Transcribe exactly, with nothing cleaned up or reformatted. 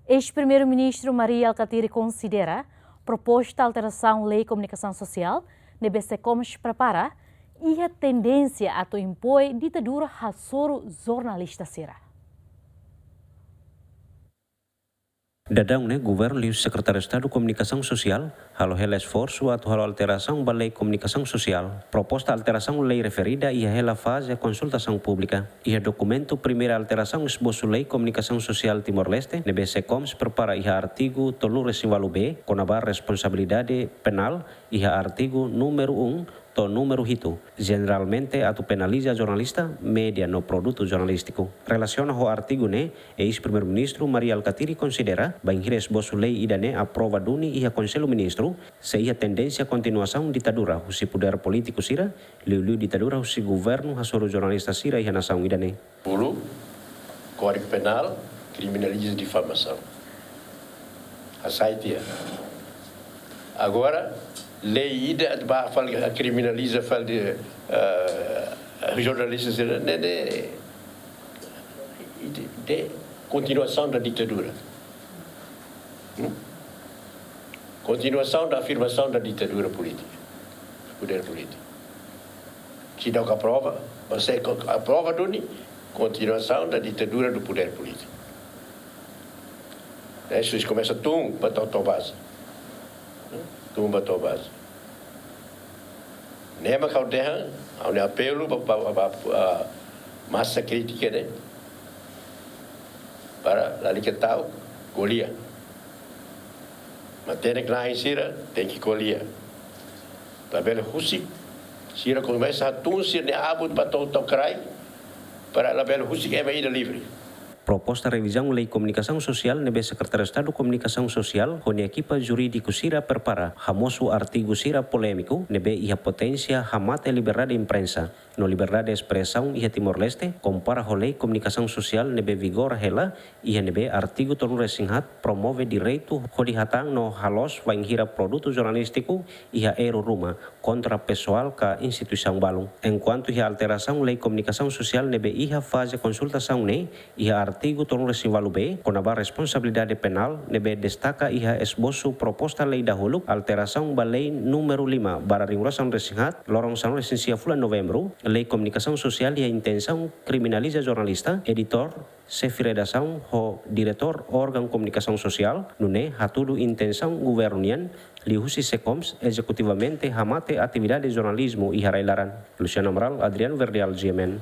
Eis-Primeiru-Ministru Mari Alkatiri konsidera proposta alterasaun Lei Komunikasaun Sosiál ne'ebé SEKOMS prepara iha tendénsia atu impoin ditadura hasoru jornalista sira. Daudaun ne'e, Governu liuhusi Sekretáriu Estadu Komunikasaun Sosiál halo hela esforsu atu halo alterasaun ba Lei Komunikasaun Sosiál. Proposta alterasaun lei referida iha hela faze konsultasaun públika. Iha dokumentu primeira alterasaun esbosu Lei Komunikasaun Sosiál Timor-Leste, ne'ebé SEKOMS prepara iha artigu tolunulu-resin-ualu B, kona-ba responsabilidade penál, iha artigu númeru um to'o númeru hitu, jeneralmente atu penaliza jornalista, média no produtu jornalístiku. Relasiona ho artigu ne'e, eis-Primeiru-Ministru Mari Alkatiri konsidera, bainhira esbosu lei ida-ne'e aprova duni iha Konsellu Ministru, sei iha tendénsia kontinuasaun ditadura husi podér polítiku sira, liuliu ditadura husi governu hasoru jornalista sira iha nasaun ida-ne'e. Bolu, Kódigu Penál kriminaliza difamasaun. Hasai tiha. Agora, lei ida ba fali kriminaliza fali, eh, jornalista sira, ne'e, ne'e, de, de continuação da ditadura. Hum? Continuação da afirmação da ditadura política, do poder político. Se não aprova, você aprova duni continuação da ditadura do poder político. Ne'e, isso começa tun ba to'o, to'o baze. Tun ba to'o baze. Ne'e mak ha'u dehan, ha'u-nia apelu ba, ba, ba, ba, ah, masa krítika ne'e, para lalika ta'uk, ko'alia. Matenek-na'in sira tenke ko'alia. Labele husik, sira komesa hatún sira-nia abut ba to'o, to'o kraik, para labele husik ema ida livre. Proposta revizaun Lei Komunikasaun Sosiál ne'ebé Sekretáriu Estadu Komunikasaun Sosiál ho nia ekipa jurídiku sira prepara, hamosu artigu sira polémiku ne'ebé iha poténsia hamate liberdade imprensa no liberdade espresaun iha Timor-Leste, kompara ho Lei Komunikasaun Sosiál ne'ebé vigora hela, iha ne'ebé artigu tolunulu-resin-haat promove direitu hodi hatán no haloos bainhira produtu jornalístiku iha erru ruma kontra pesoál ka instituisaun balun. Enkuantu iha alterasaun Lei Komunikasaun Sosiál ne'ebé iha faze konsultasaun ne'e, iha artigu tolunulu-resin-ualu B, kona-ba responsabilidade penál, ne'ebé destaka iha esbosu proposta lei dahuluk, alterasaun ba lei númeru lima barra rihun rua sanulu-resin-haat, loron sanulu-resin-sia fulan Novembru, Lei Komunikasaun Sosiál iha intensaun kriminaliza jornalista, editór, xefe redasaun ho diretór órgaun komunikasaun sosiál, nune'e hatudu intensaun governu nian, liuhusi SEKOMS ezekutivamente hamate atividade jornalizmu iha rai-laran. Luciano Amaral, Adriano Verdial, G M N.